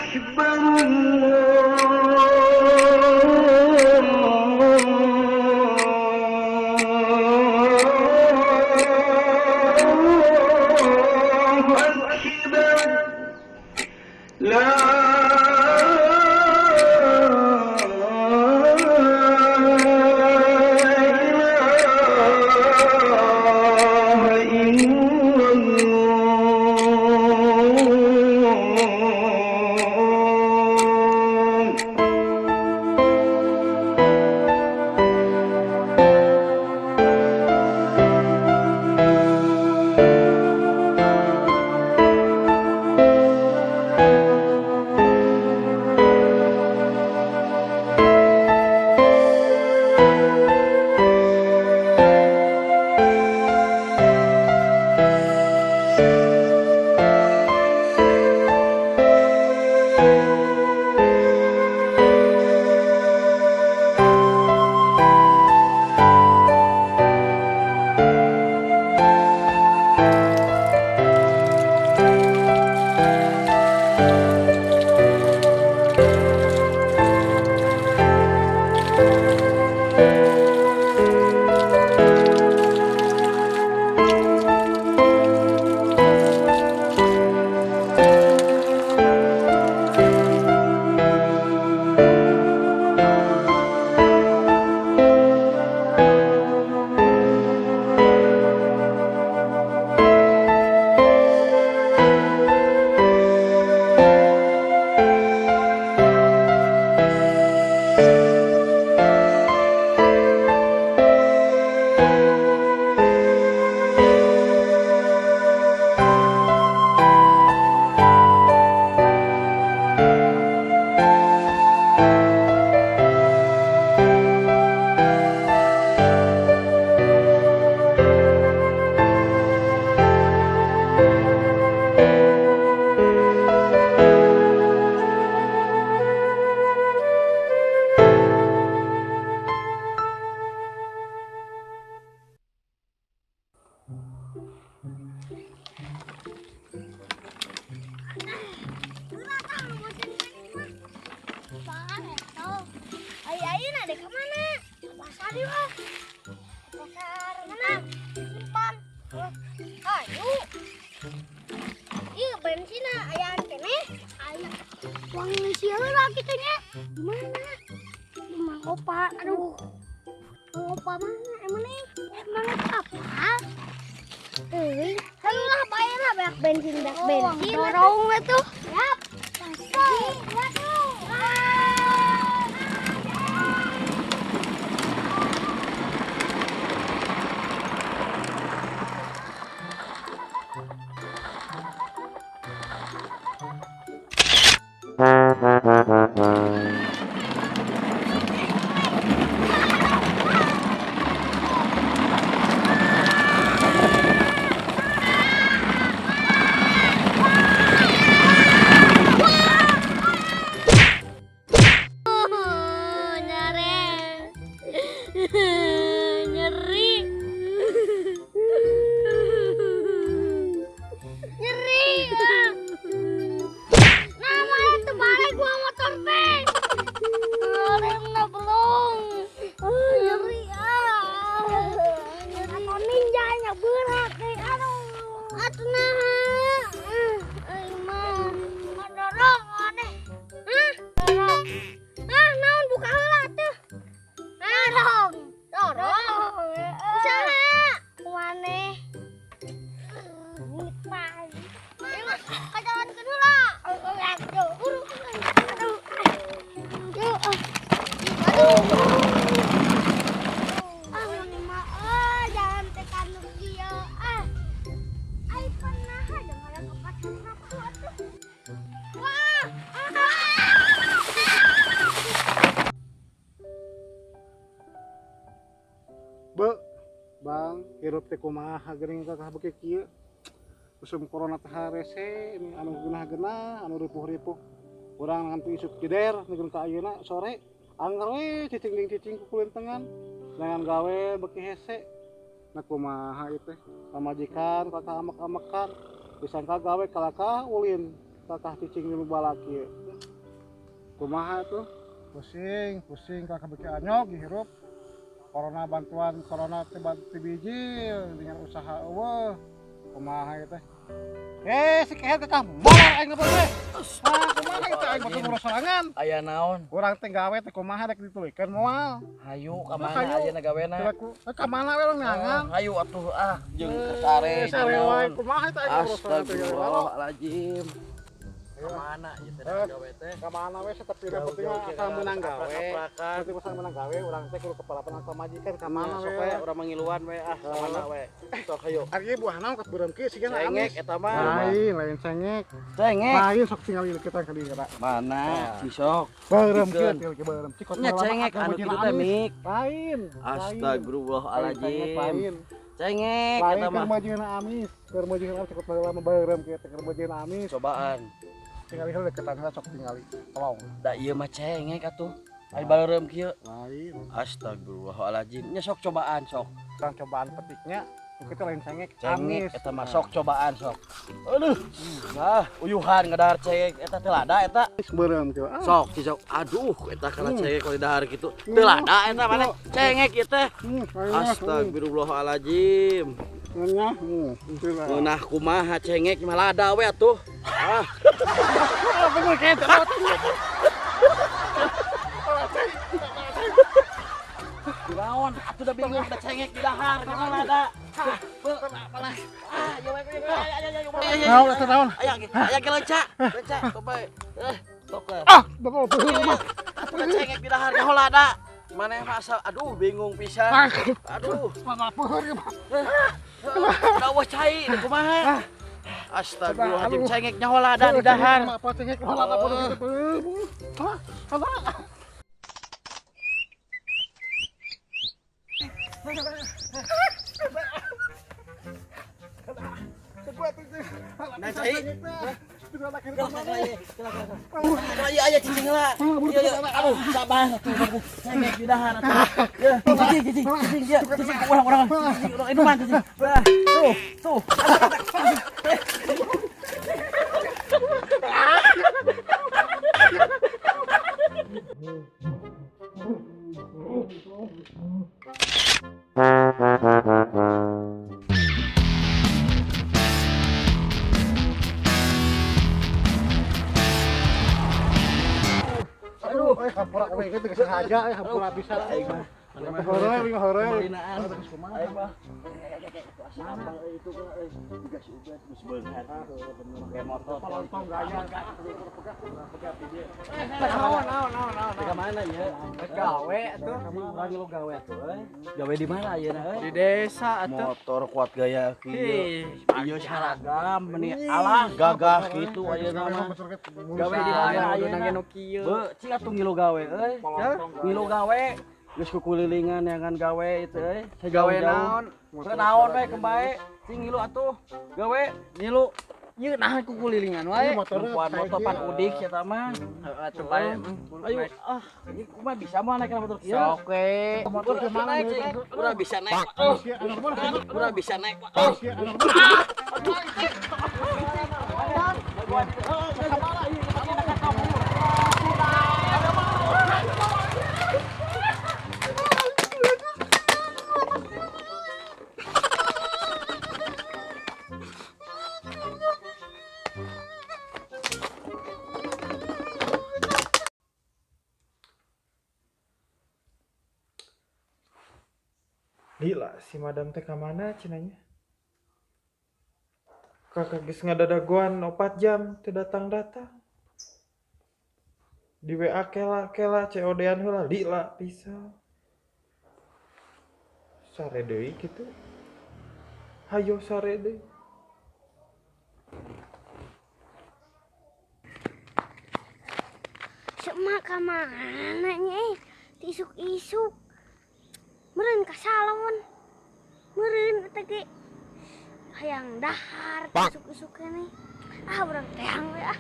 أكبر الله أكبر لا إله إلا الله. Opa, aduh, opa mana emang nih? Emang apa? Ayo lah, bayar lah, banyak bensin, dorong itu. Yap, pasti. Be, bang, hirup teh kumaha geuning kakah beuki kieu. Usum corona teh harese ini anu geunah-geunah, anu ripuh-ripuh. Urang nganti isuk jeder neungkeun ka ayeuna sore anger we cicing jeung cicing kukulintengan. Dengan gawe beuki hese. Nah kumaha ieu teh? Pamajikan kakah amek-amekan, disangka gawe kalakah ulin, kakah cicing jeung balak kieu. Kumaha tuh? Pusing, pusing kakak beki anyog hirup. Corona bantuan corona teh biji dengan usaha eueuh. Kumaha ieu teh? Si kehet kakak molor aing teh. Ah, kumaha ieu teh aing bakal ngurus sorangan. Aya naon? Urang teh gawe teh kumaha rek dituluykeun moal. Hayu ka mana ayeuna gawena? Ka mana we urang neangan? Hayu atuh ah jeung sare. Sare wae kumaha teh aing ngurus sorangan. Astagfirullahaladzim. Ka mana ieu teh gawe teh? Ka mana we tapi penting asal meunang gawe. Penting asal meunang gawe urang teh kudu kepalapan pamajikan ka mana we. Sok we urang mangiluan we ah ka mana we. Sok hayu. Ari buah naon kat beureum kieu sigana amis. Cengek eta mah. Lain, lain cengek. Cengek. Lain sok tinggal kita ka dieu Mana si sok. Beureum kieu tinggal beureum. Cikot nya cengek anu kitu teh mik. Lain. Astagfirullahaladzim. Cengek eta mah. Lain keur majikan amis, keur majikan amis cikot baheula mah beureum kieu teh keur majikan amis. Cobaan. Tingali heula deketan heula sok tingali. Tolong. Da ieu mah cengek atuh. Ai baleureum kieu. Lain. Astagfirullahaladzim. Nya sok cobaan sok. Urang cobaan petiknya kita lain cengek. Cengek eta mah sok cobaan sok. Aduh. Nah, uyuhan ngadahar cengek eta teh lada eta. Beureum kieu. Sok si sok. Aduh, eta kana cengek kalau didahar kitu. Teu lada eta maneh. Cengek ieu teh. Astagfirullahaladzim. Ngeunah kumaha cengek mah lada we atuh. Ah. Naon atuh da bingung da cengek di dahar kumaha lada. Ah, Naon atuh naon? Aya aya ge lenca. Lenca coba. Tok lah. Ah, bapak mah. Atuh da cengek di dahar nyaho lada. Maneh mah asa aduh bingung pisan. Aduh, mana peuheur ieu mah. Da eueuh cai kumaha? Astagfirullahaladzim, cengek nyaho lada di dahar. Apa cengek nyaho lada bodoh gitu. Hah? Hah? Nah, cai. Aya cicing heula. Aduh, sabar atuh. Cengek di dahar atuh. Cicing, cicing, cicing, cicing urang-urang. Cicing urang inuman cicing. Tuh, tuh. Aduh, hampura we teu sengaja, hampura bisa aing mah. Hore, hore. Aing mah. Abang itu euy, juga si Ubed geus beunghar. Make motor tolong gaya. Naon naon naon naon. Ka mana ya? Gawe atuh. Urang ngilu gawe atuh euy. Gawe di mana ayeuna euy? Di desa atuh. Motor kuat gaya kieu. Ieu seragam meni alah gagah kitu ayeuna mah. Gawe di mana ayeuna nu kieu. Beuh, cing atuh ngilu gawe euy. Ngilu gawe. Geus kukulilingan neangan gawe itu euy. Gawe naon? Naon we kembae. Cing ngilu atuh. Gawe ngilu. Ieu nah kukulilingan wae. Motor motor pan udik sia mah. Heeh atuh bae. Ayo ah, ieu kumaha bisa moal naik motor kieu? Sok we. Motor kumaha naik? Urang bisa naik. Urang bisa naik. Aduh. Lila si madam teh ka mana cenanya? Kakak geus ngadadagoan 4 jam teu datang-datang. Di WA kela-kela COD-an heula lila pisan. Sare deui kitu. Hayo sare deui. Semak ka mana nya eh? Isuk-isuk. Meureun ka salon. Meureun eta ge. Hayang dahar isuk-isuk keneh. Ah urang teang we ah.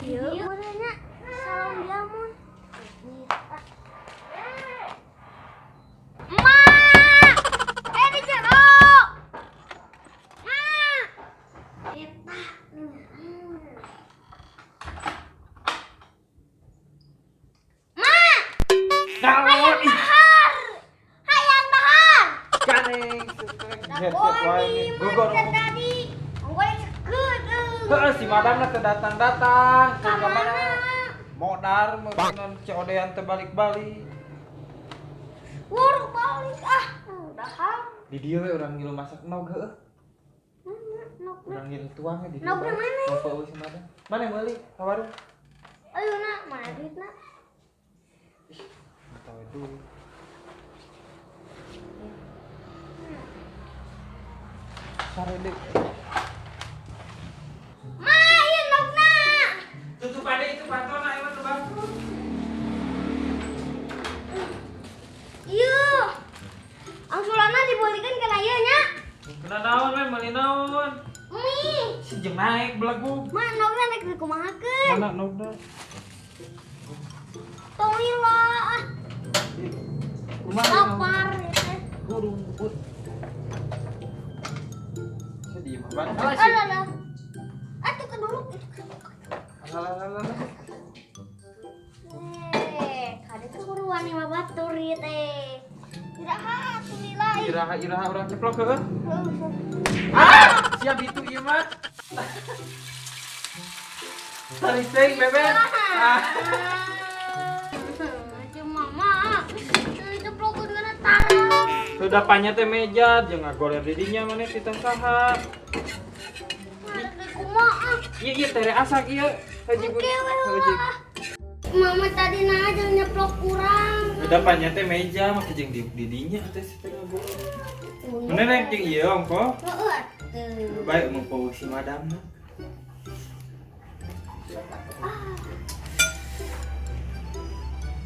Ieu meureun nya salon diamun. Emak! Eh di jero. Mak! Eta. Heeh, si madamna teu datang-datang. Ka mana? Modar meureun COD-an teu balik-balik. Buru balik ah. Dahar. Di dieu we urang ngilu masak nog heueuh. Urang ngilu tuang di dieu. Nog mana? Nog si madam. Mana meuli ka warung? Ayo na, mana duitna? Ih, mata we duit. Sare deui. Ma, ieu nogna. Tutup ade itu pantona ieu mah teu bagus. Ieu. Angsulanna dibeulikeun kana ieu nya. Kena naon we meuli naon? Mie. Si jeung naek belegug. Ma, nogna naek dikumahakeun? Mana nogna? Tong lila ah. Kumaha? Lapar teh. Gurung but. Sedih mah ban. Alah alah. Atuh ke dulu. Alah alah alah. Kade teh kudu wani mah batur ieu teh. Iraha atuh lila. Iraha iraha urang ceplok heueuh. Ah, siap itu ieu mah. Tarik teuing bebek. Ah. Cuma mama. Ceplok kana tarang. Sudah panya teh meja, jeung ngagoler di dinya maneh titah saha. Kumaha? Ieu ieu tere asak ieu. Haji Oke, Mama tadi nah jeung nyeplok urang. Udah panya teh meja make jeung di dinya teh si teh ngagoler. Maneh rek jeung ieu ongko? Heeh atuh. Baik mung si madamna.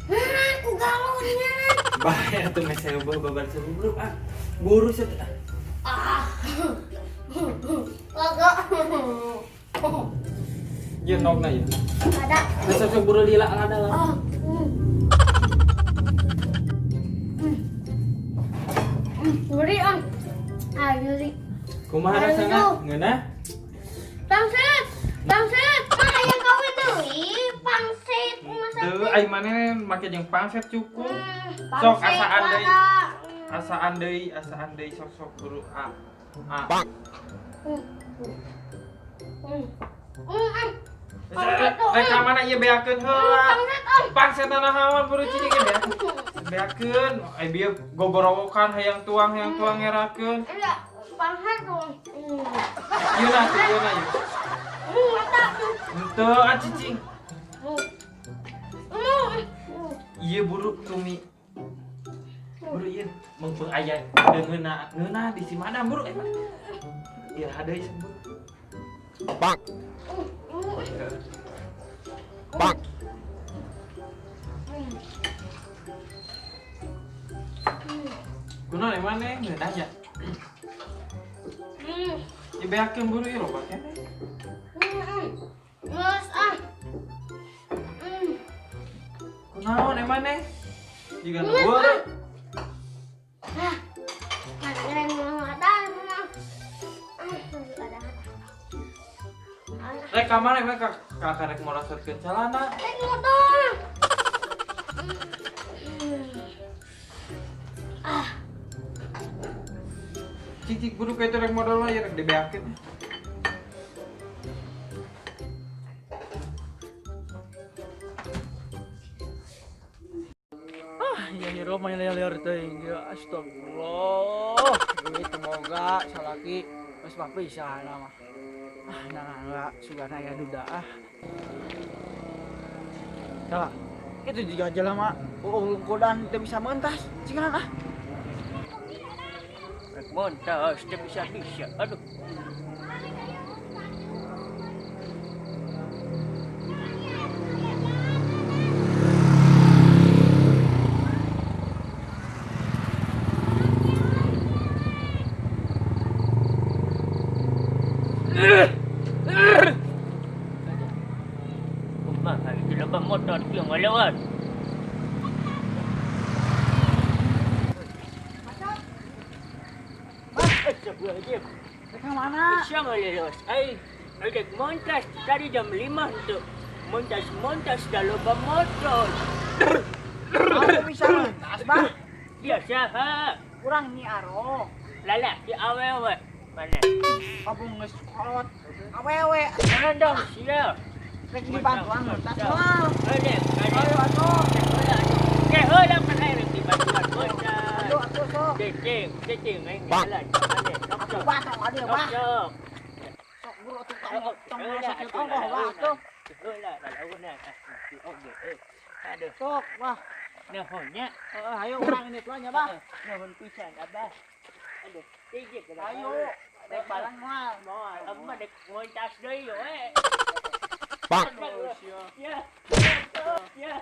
Nah, ku galonnya. Bae atuh meh seubeuh babar seubeuh ah. Buru sia teh. Ah. Laga. Ieu nogna ieu. Ada. Geus sok buru lila lada lah. Oh. Ngeri ah. Ah, ngeri. Kumaha rasana? Ngeunah? Pangsit. Pangsit. Mah hayang kawin deui, pangsit masak. Teu ai maneh make jeung pangsit cukup. Sok asaan deui. Asaan deui, asaan deui sok-sok buru a. A. Bang. Rek ka mana ieu beakeun heula. Pangsit naon buru cicing ieu beakeun. Beakeun, ai bieu gogorowokan hayang tuang ngerakeun. Iya, pangsit tuh. Ieu na, ieu na ieu. Mata. Henteu ah cicing. Ieu buru cumi. Buru ieu mengpeung aya deungeuna ngeunah di si madam buru eta. Ieu hadeui sebut. Bang. Bang. Kunaon maneh ngeunah nya? Ieu beakeun buru ieu loba keneh. Geus ah. Kunaon maneh? Jiga nu buru. Ah. Rek ka mana rek ka rek morosotkeun calana. Rek motor. Ah. Cicik buru ka itu rek modal mah ya rek dibeakeun. Ah, ya hirup mah lieur teuing ya astagfirullah. Duit teu boga salaki geus mah pisan mah. Ah, nah, sugana aya duda ah. Salah. Itu juga jelema lungkudan teu bisa mentas, cingan ah. Rek montas teu bisa-bisa. Aduh. Kumaha itu loba motor kieu ngalewat. Astagfirullahaladzim. Rek ka mana? Siang lewat. Ai, rek montas tadi jam 5 tuh. Montas-montas dah loba motor. Aku bisa mentas, Bah. Dia saha? Urang Nyi Aro. Lalaki awewe. Mana? Kabung geus kolot. Awewe Rendong sia. Rek dibantuan tas moal. Heuh, Ayo atuh. Ke heula kan aing rek dibantuan heula. Ayo atuh sok. Cicing, cicing aing jalan. Atuh bah tong ade bah. Sok. Sok buru atuh tong tong sakit ongkoh bah atuh. Heula, lalaunan. Oke. Aduh. Sok bah. Nuhun nya. Heeh, ayo urang ini nya bah. Nuhun pisan abah. Aduh, cicing. Ayo, rek barang moal. Moal, abah dek ngontas deui we. Bang. Ya. Ya.